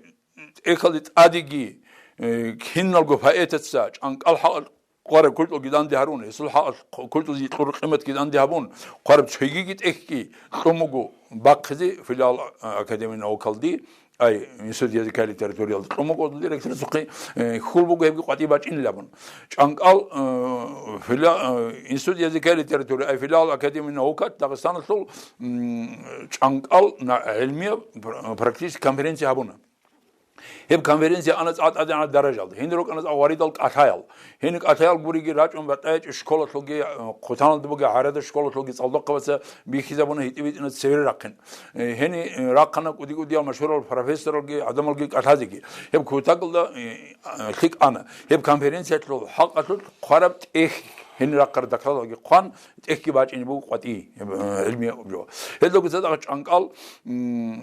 тӀехьалде тӀадеги, э, киналго поэтаца чӀанкӀал хӀакъалъулъ хъвараб культурги данде гьарун, гьесул хӀакъалъулъ культурги кьур къиматги данде гьабун, хъвараб цогиги тӀехьги кьун буго бахъизе филиал, а, Академия наукалде, ай, Институт языка и литературалда кьун буго директорасухъе, э, хьул буго гьебги къватӀибе бачӀинилан абун. ЧӀанкӀал, э, филиа-, э, Институт языка и литературы, ай, филиал Академия наукат Дагъистаналъул, м, чӀанкӀал на-, гӀилмияб пр-, практический конференция гьабуна. Гьеб конференция ана цӀакъ тӀадегӀанаб даражалда. Гьенир рукӀана цӀакъ варидал кӀалъаял. Гьениб кӀалъаял гуриги рачӀун батӀаячӀи школалъулги, э, Хъутаналда бугеб ГӀарадаяб школалъулги цӀалдохъабаца бихьизабуна гьитӀи-битӀина цевре рахъин. Э, гьениб, э, рахъана кӀуди-кӀудиял машгьурал профессоралги, гӀадамалги кӀалъазеги. Гьеб кутакалда, э, э, лъикӀ ана. Гьеб конференциялъул хӀакъалъулъ хъвараб тӀехь, гьениб рахъараб докладалги хъван, тӀехьги бачӀине буго къватӀи, гьеб, э, гӀилмияб жо. Гьелдаго цадахъ чӀанкӀал, м,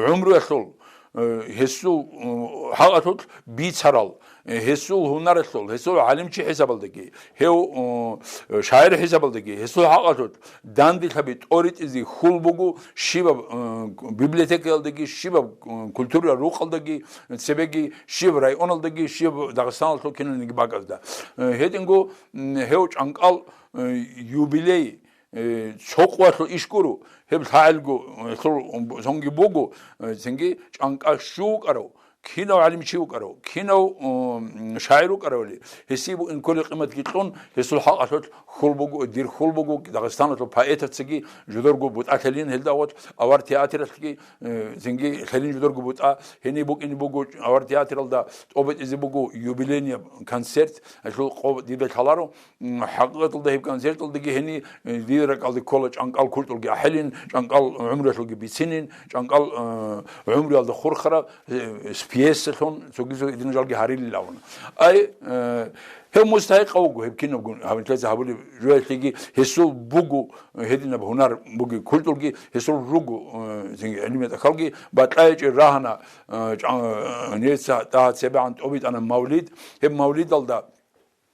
гӀумруялъул, э, гьесул, э, хӀакъалъулъ бицарал, э, гьесул гьунаралъул, гьесул гӀалимчи хӀисабалдаги, гьев, э, шагӀир хӀисабалдаги, гьесул хӀакъалъулъ данделъаби тӀоритӀизе хьул буго щибаб, э, библиотекаялдаги, щибаб, э, культура рукъалдаги, цебеги щибаб районалдаги, щибаб Дагъистаналъул киналниги бакӀазда. Э, гьединго, м, гьев чӀанкӀал, э, юбилей, э, цо къоялъул иш гуро, гьеб лъагӀелго, э, лъур-, цонги буго, э, цинги чӀанкӀал щив вукӀарав, кинав гӀалимчи вукӀарав, кинав, м, шагӀир вукӀаравали, гьесие букӀин кколеб къиматги кьун, гьесул хӀакъалъулъ хьул буго, дир хьул буго, Дагъистаналъул поэтацаги жодорго бутӀа лъелин гьелда гъоч, авар театралъги, э, цинги лъелин жодорго бутӀа, гьениб букӀине буго авар театралда тӀобитӀизе буго юбилейный концерт, гьелъул къо-, дида лъаларо, М, хӀакъикъаталда гьеб концерталдаги гьениб, э, дида ракӀалде ккола чӀанкӀал культурги ахӀилин, чӀанкӀал гӀумруялъулги бицинин, чӀанкӀал, э, гӀумруялда хурхараб, э, с-, пьесалъун цоги-цоги гьединал жалги гьарилин абуна. Ай, э, гьев мустахӀикъав вуго, гьеб кинабго гьаб нилъеца гьабулеб жоялъеги гьесул буго, э, гьединаб гьунар бугеб культурги гьесул руго, э, цинги гӀилмият ахӀалги, бакьа гьечӀеб рагьана, э, чӀа-, э, нилъеца дагьа цебегӀан тӀобитӀана мавлид. Гьеб мавлидалда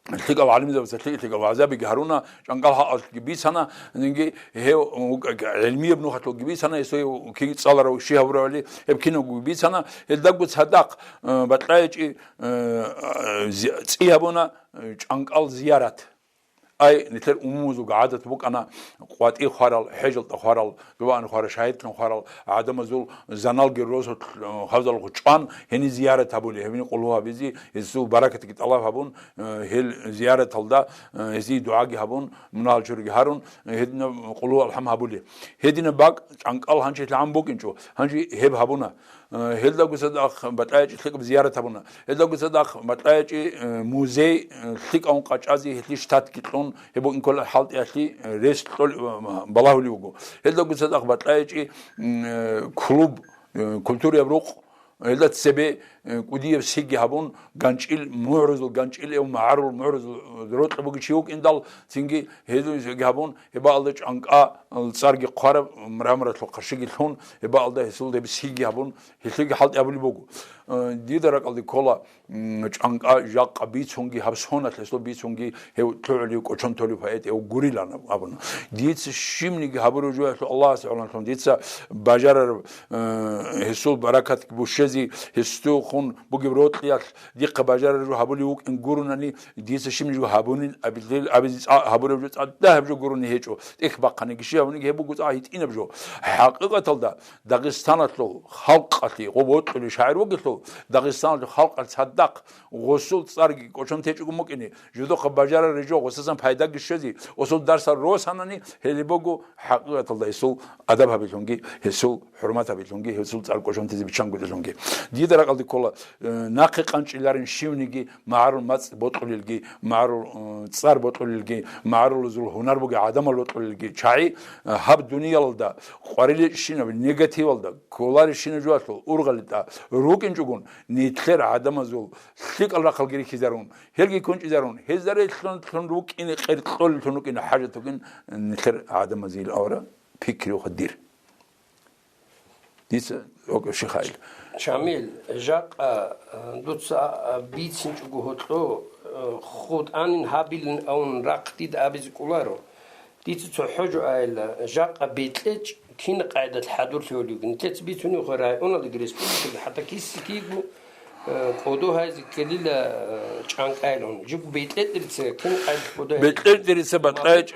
лъикӀал гӀалимзабаца лъикӀ-лъикӀал вагӀзабиги гьаруна, чӀанкӀал хӀакъалъулъги бицана, цинги гьев, у, гӀилмияб нухалъулги бицана, гьесие кин цӀаларав щи гьабуравали, гьеб кинабго бицана, гьелдаго цадахъ, э, бакьа гьечӀеб, э, зи-, цӀи гьабуна, э, чӀанкӀал зиярат. Ай, нилъер умумузулго гӀадат букӀана, къватӀи хварал, хӀежалда хварал, дугӀан хварал, шагьидлъун хварал гӀадамазул заналги росулъ, э, гьавзалго чӀван, гьениб зиярат гьабули, гьебни къулгьу гьабизе, гьесул баракатги тӀалаб гьабун, э, гьел зияраталда, э, гьезие дугӀаги гьабун, мунагьал чуриги гьарун, э, гьединаб къулгьу алхӀам гьабули. Гьединаб бакӀ чӀанкӀал гьанже лъагӀан букӀинчӀо, гьанже гьеб гьабуна. Э, гьелдаго цадахъ бакьа гьечӀеб лъикӀаб зиярат гьабуна. Гьелдаго цадахъ бакьа гьечӀеб, э, музей, э, лъикӀавун къачӀазе гьелъие штатги кьун, гьеб букӀин ккола хӀалтӀиялъе, э, рес кьолеб, э, балагьулев вуго. Гьелдаго цадахъ бакьа гьечӀеб, м, э, клуб, э, культураяб рукъ, гьелда цебе, э, кӀудияб сиги гьабун, ганчӀил мугӀрузул, ганчӀил эв магӀарул мугӀрузул, э, рокьи бугев чи вукӀиндал, цинги гьезул сиги гьабун, гьебаалда чӀанкӀал цӀарги хъвараб мраморалъул къаршиги лъун, гьебаалда гьесул гьеб сиги гьабун, гьелъиеги хӀалтӀи гьабулеб буго. Э, дида ракӀалде ккола, м, чӀанкӀал жакъа бицунги, гьаб соналъ гьесул бицунги, гьев лъугӀулев, кӀочон толев поэт гьев гурилан абуна. Дица щибниги гьабураб жоялъул Аллагьасе гӀоланлъун дица бажарараб, э, гьесул баракат бушезе, гьесухун бугеб рокьиялъ дихъа бажарараб жо гьабулев вукӀин гурунани, дица щибниги жо гьабунин абилел, абизе цӀа-, гьабураб жо цӀадахӀаб жо гурони гьечӀо. ТӀехь бахъаниги, щиб гьабуниги, гьеб буго цӀакъ гьитӀинаб жо. ХӀакъикъаталда, Дагъистаналъул халкъалъе, гъоб вокьулев шагӀир вугелъул, Дагъистаналъул халкъалъ цадахъ гъосул цӀарги кӀочон течӀого мукӀине, жидехъа бажарараб жо гъосасан пайдаги щвезе, гъосул дарсал росанани, гьелеб буго хӀакъикъаталда гьесул адаб гьабилъунги, гьесул хӀурмат гьабилъунги, гьесул цӀар кӀочон тезе биччан гурелъунги. Дида ракӀалде ккола, э, нахъе къанчӀиларин щивниги, магӀарул мацӀ бокьулелги, магӀарул, э, цӀар бокьулелги, магӀарулазул гьунар бугел гӀадамал бокьулелги чагӀи, э, гьаб дуниялалда къварилищинаб негативалда кколарищинаб жоялъул ургъалитӀа рукӀинчӀогун, нилъер гӀадамазул лъикӀал рахъалги рихьизарун, гьелги кунчӀизарун, гьезда релълъун рукӀине, къеркьолеллъун рукӀине хӀажат бугин нилъер гӀадамазул авара пикриха дир. Дица, ок, Шихаил. Шамил, жакъа, э, дуца, э, бицинчӀого гьоркьо, хутӀанин гьабилин авун рахъ дида абизе кӀоларо. Дица цо хӀужу айила, жакъа бекьечӀ кин къайдалъ хӀадурлъи гьолиги. Нилъеца бицунеб хъо районалдаги республикаги хӀатта киси-кигу, э, кӀодо гьайзе ккелила, э, чӀанкӀайлъун. Жиб бекьечӀ дица кин къайдалъ кӀодо гьайзе. БекьечӀ дица батӀайчӀ,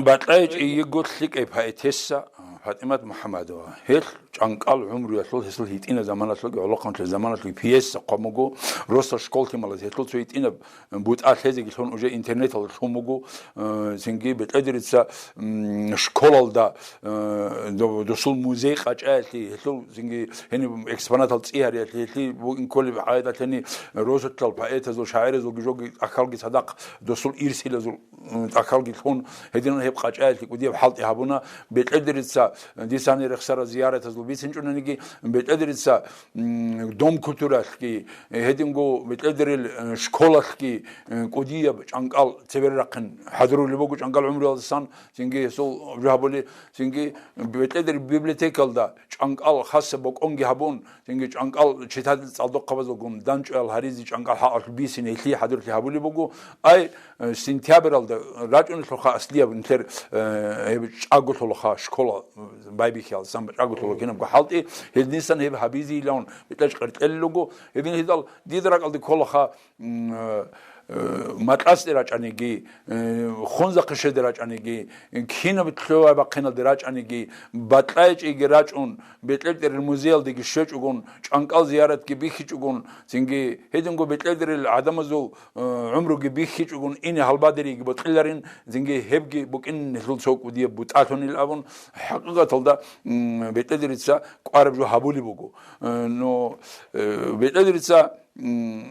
батӀайчӀ ОтӀанаха. ИгӀго лъикӀай поэтесса ФатӀимат МухӀаммадова. Гьелъ чӀанкӀал гӀумруялъул, гьесул гьитӀина заманалъулги, гӀолохъанлъи заманалъулги пьеса хъван буго, росал школ лъималаз гьелъул цо гьитӀинаб бутӀа лъезеги лъун уже интернеталда лъун буго, э, цинги бетӀедерица, м, школалда, э, до-, досул музей къачӀаялъе, гьелъул цинги гьениб экспонатал цӀи гьариялъе, гьелъи букӀин кколеб гӀайдалъени росулъал поэтазул, шагӀиразулги жоги ахалги цадахъ досул ирсилазул м, тӀахьалги лъун, гьединан гьеб къачӀаялъе кӀудияб хӀалтӀи гьабуна, бетӀердерица, дисани рехсарал зияратазул бицинчӀунаниги, бетӀердерица, м, дом культуралъги, гьединго бетӀердерил, э, школалъги, э, кӀудияб чӀанкӀал цеберрахъин хӀадурулеб буго чӀанкӀал гӀумруялдасан, цинги гьесул жо гьабули, цинги бетӀердерил библиотекалда чӀанкӀал хасаб бокӀонги гьабун, цинги чӀанкӀал читадил цӀалдохъабазулгун данчӀвал гьаризе чӀанкӀал хӀакъалъулъ бисин гьелъие хӀадурлъи гьабулеб буго. Ай, э, сентябралда рачӀунелъулха аслияб нилъер, э, гьеб чӀаголъулаха школа, э, байбихьиялдасан чӀаголъула кинабго хӀалтӀи, гьединсан гьеб гьабизейилан бетӀач къеркьелел руго. Гьедин гьедал дида ракӀалде кколаха, м, э, э, Макьасде рачӀаниги, э, Хунзахъе щведе рачӀаниги, кинаб лъугьа-бахъиналде рачӀаниги, БатӀлайчӀиги рачӀун, бетӀердерил музеялдеги щвечӀогун, чӀанкӀал зияратги бихьичӀогун, цинги гьединго бетӀердерил гӀадамазул, э, гӀумруги бихьичӀогун, ине гьалбадериги бокьиларин, цинги гьебги букӀин гьелъул цо кӀудияб бутӀалъунил абун, хӀакъикъаталда, м, бетӀердерица кӀвараб жо гьабулеб буго. Э, но, э, бетӀердерица м,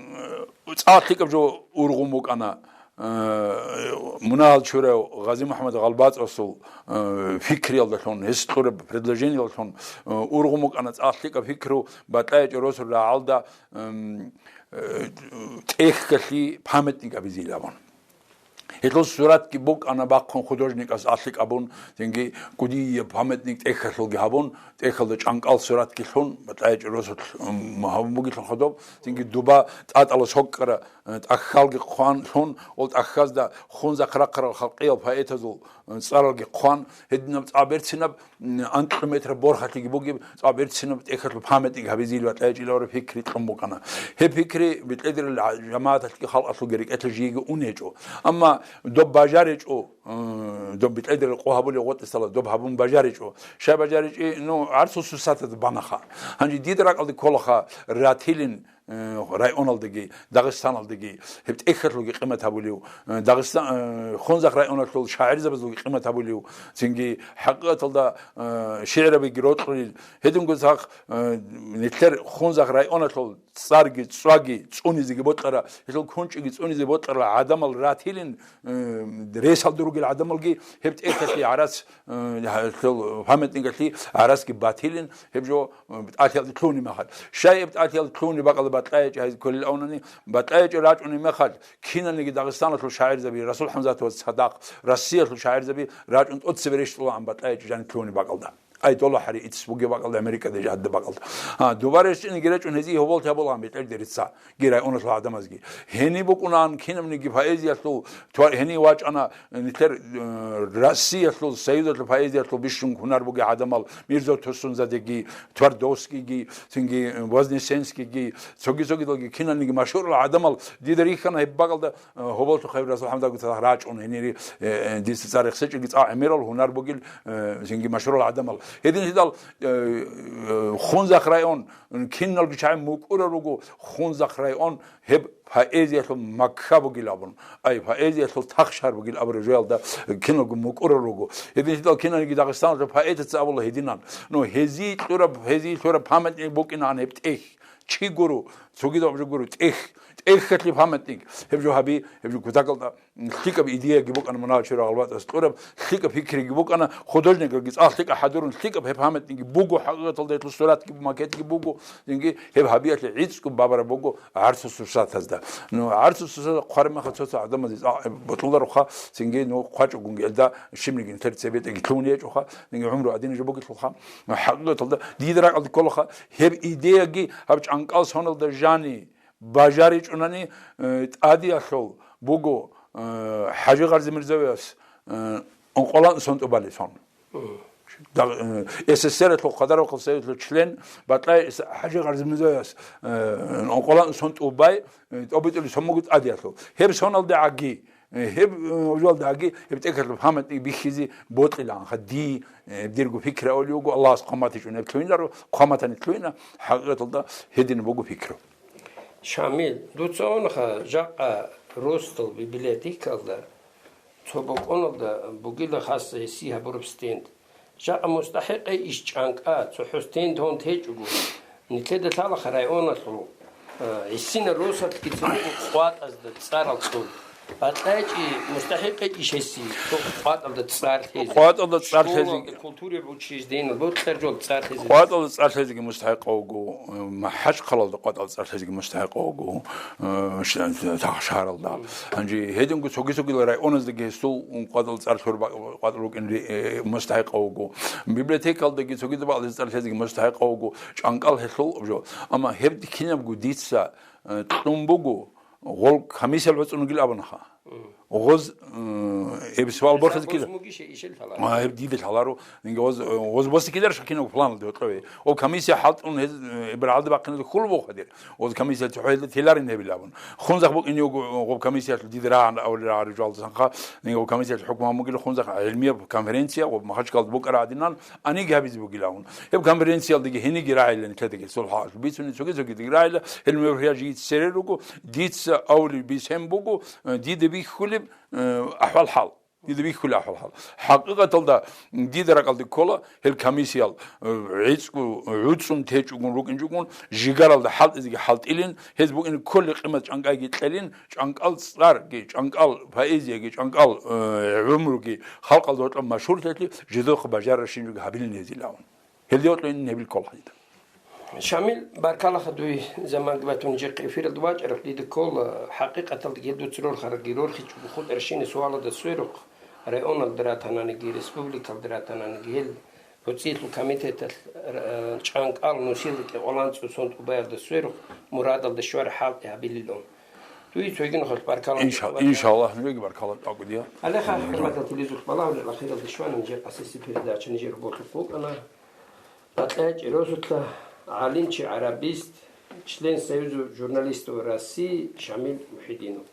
цӀакъ лъикӀаб жо ургъун букӀана, э, мунагьал чурав Гъази МухӀаммад ГъалбацӀасул, э, фикриялдалъун, гьес кьураб предложениялдалъун, э, ургъун букӀана цӀакъ лъикӀаб фикру БатӀлайчӀи росул рагӀалда, м, э, тӀехьалъи памятник абизейилан абун. Гьелъул суратги букӀана бахъун художникас алъикӀ абун, цинги кӀудияб памятник тӀехьалъулги гьабун, тӀехьалда чӀанкӀал суратги лъун, БатӀлайчӀи росулъ, м, гьабун бугелъул хадуб, цинги дуба тӀатӀалас гьокӀкӀара, э, тӀахьалги хъван лъун, ол тӀахьазда Хунзахъ рахъарал халкъиял поэтазул, э, цӀаралги хъван, гьединаб цӀакъ берцинаб, м, анкьго метр борхалъиги бугеб, цӀакъ берцинаб тӀехьалъул памятник гьабизейилан БатӀлайчӀила гьараб пикри кьун букӀана. Гьеб пикри бетӀердерил жамагӀаталъги халкъалъулги рекӀелъе жиеги ун гьечӀо. Амма доб бажаричӀо, э, доб бетӀердерил къо гьабулеб гъотӀисала доб гьабун бажаричӀо. Щай бажаричӀи, ну, гӀарцул сусатаз банаха. Гьанже дида ракӀалде кколаха ратилин, э, районалдаги, Дагъистаналдаги, гьеб тӀехьалъулги къимат гьабулев, э, Дагъистан, э, Хунзахъ районалъул шагӀирзабазулги къимат гьабулев, цинги хӀакъикъаталда, э, шигӀрабиги рокьулел, гьединго цадахъ, э, нилъер Хунзахъ районалъул цӀарги, цӀваги цӀунизеги бокьара, гьелъул кунчӀиги цӀунизе бокьара гӀадамал ратилин, э, ресалда ругел гӀадамалги гьеб тӀехьалъе гӀарац, э, гьелъул памятникалъе гӀарацги батилин, гьеб жо, э, тӀалъиялде лъугьунеб мехалъ. Щай гьеб тӀалъиялде лъугьунеб бакӀалда БатӀлайчӀи гьайзе кколел авнани, БатӀлайчӀи рачӀунеб мехалъ, киналниги Дагъистаналъул шагӀирзаби, Расул ХӀамзатоваз цадахъ, Россиялъул шагӀирзаби рачӀун тӀоцебе рещтӀулаан БатӀлайчӀи жаниб лъугьунеб бакӀалда. Ай, дола гьари итс бугеб бакӀалда, Америкаде жадда бакӀалда. А, дуба рещтӀинеги рачӀун гьезие гьоболлъи гьабулаан бетӀердерица, гирай уналъул гӀадамазги. Гьениб букӀунаан кинабниги поэзиялъул тва-, гьенив вачӀана нилъер, э, Россиялъул, Союзалъул поэзиялъул бищун гьунар бугел гӀадамал, Мирзо Турсунзадеги, Твардовскийги, цинги, э, Вознесенскийги, цоги-цогидалги киналниги машгьурал гӀадамал дида рихьана гьеб бакӀалда, э, гьоболлъухъ гьев Расул ХӀамзатовго цадахъ рачӀун гьенире, э, э, дица цӀар рехсечӀоги цӀакъ гӀемерал гьунар бугел, э, цинги машгьурал гӀадамал. Гьедин гьедал, э, э, Хунзахъ район, киналги чагӀи мукӀурал руго, Хунзахъ район гьеб поэзиялъул Макка бугил абун, ай, поэзиялъул тахшар бугил абураб жоялда киналго мукӀурал руго. Гьедин гьедал киналги Дагъистаналъул поэтаца абула гьединан. Ну, гьезие кьураб, гьезие лъураб памятник букӀинаан гьеб тӀехь. Чи гуро, цогидаб жо гуро, тӀехь, тӀехьалъе памятник. Гьеб жо гьаби, гьеб жо кутакалда лъикӀаб идеяги букӀана мунагьал чурав ГъалбатӀас кьураб, лъикӀаб пикриги букӀана, художникалги цӀакъ лъикӀаб хӀадурун, лъикӀаб гьеб памятникги буго, хӀакъикъаталда гьелъул суратги, макетги буго, цинги гьеб гьабиялъе гӀицӀго бабараб буго гӀарцул сусатазда. Ну, гӀарцул сусатазда хъвараб мехалъ цо-цо гӀадамазе цӀакъ бокьулароха, цинги, ну, хъвачӀогунги гьелда щибниги нилъер цебетӀеги лъугьун гьечӀоха, цинги гӀумру гӀадин жо бугелъулха. ХӀакъикъаталда дида ракӀалде кколаха, гьеб идеяги гьаб чӀанкӀал соналда жани, бажаричӀунани, э, тӀадиялъул буго, э, ХӀажи Гъази Мирзояс, э, ункъоялда сон тӀубалеб сон. Да, э, СССР-алъул Къадарахъул советалъул член Батлай ХӀажи Гъази Мирзояс, э, ункъоялда сон тӀубай, э, тӀобитӀулеб сон буго тӀадиялъул. Гьеб соналдагӀаги, э, гьеб, э, ужалдагӀаги гьеб тӀехьалъул памятник бихьизе бокьилаанха, ди, э, дирго пикри авулев вуго, Аллагьас хъван батичӀони гьеб лъугьинаро, хъван батани лъугьина, хӀакъикъаталда гьедин буго пикру. Шамил, дуца унаха жакъа росдал библиотекалда, цо бокӀоналда бугила хасса гьесие гьабураб стенд. Жакъа мустахӀикъе иш чӀанкӀа, цохӀо стенд гьонтӀ гьечӀого, нилъеда лъалаха районалъул, а, гӀисина росалъги цо буго къватӀазда цӀарал цӀул. БатӀайчӀи мустахӀикъе иш гьесие, цо къватӀалда цӀар лъезе. КъватӀалда цӀар лъезе. Школалда, культураяб учреждениялда, бокьаржал цӀар лъезе. КъватӀалда цӀар лъезеги мустахӀикъав вуго, МахӀачхъалалда къватӀал цӀар лъезеги мустахӀикъав вуго, э, ш-, ш-, шагьаралда. Гьанже гьединго цоги-цогила районаздаги гьесул къватӀал цӀар лъур ба-, къватӀал рукӀин ри-, э, мустахӀикъав вуго. Библиотекалдаги цогидаб бакӀалда цӀар лъезеги мустахӀикъав вуго. ЧӀанкӀал гьелъул абжо. Амма гьеб кинабго дица, э, кьун буго, гъол комиссиял гӀуцӀун ругел абунаха. Гъоз, э, эб суал борхизе кида? Гъоз мугише ишел лъала. А, эб диде лъаларо. Инге гъоз, э, гъоз босе кидар шакинав план де отлове. О комиссия халтун гьез, э, эбралда бахъиналда хул бохадер. Оз комиссия цохӀелда теларин гьебил абун. Хунзах букӀин юго, э, гъоб комиссия диде рагӀан авли рагӀари жуалда санха. Инге гъоб комиссия хӀукму гьамугил хунзах гӀилмия конференция, гъоб Махачкалда букӀара гьадинан, аниги гьабизе бугил абун. Гьеб конференциялдаги гьениги рагӀилан ккедаги сулхӀа бицуни цоги-цогидеги рагӀила, гьел мероприятие жийица сере руго, дица авли бисен буго, э, диде бихьулеб, э, ахӀвал-хӀал. Дида бихьулеб ахӀвал-хӀал. ХӀакъикъаталда, дида ракӀалде ккола, гьел комиссиял, э, гӀицӀго гӀуцӀун течӀогун рукӀинчӀогун, жигаралда хӀалтӀизеги хӀалтӀилин, гьез букӀине кколел къимат чӀанкӀайги кьелин, чӀанкӀал цӀарги, чӀанкӀал поэзияги, чӀанкӀал, э, гӀумруги халкъалда гьоркьоб машгьурлъиялъе жидехъ бажарарщинаб гьабилин гьезилан. Гьелде гьоркьоб гьебил ккола дида. Шамил, баркалаха дуе заманги батун нижехъе эфиралда вачӀараб. Дида ккола, хӀакъикъаталда гьел дуца рорхаралги рорхичӀого хутӀарабщинаб суалалда сверухъ, районалда ратананиги, республикалда ратананиги, гьел гӀуцӀиялъул комитеталъ, э, чӀанкӀал нусилда кӀикъоялда цӀусон тӀубаялда сверухъ мурадалда щвараб хӀалтӀи гьабилилан. Дуе цоги нухалъ баркала. Инша-, иншаллагь, нужееги баркала тӀакӀудия. Гьалеха, хӀурматал телевизор балагьулел, ахиралде щвана нижер къасиси передача, нижер рокьулъ букӀана БатӀайчӀи росулъа гӀалимчи, гӀарабист, член Союза журналистов России Шамил Мухьидинов.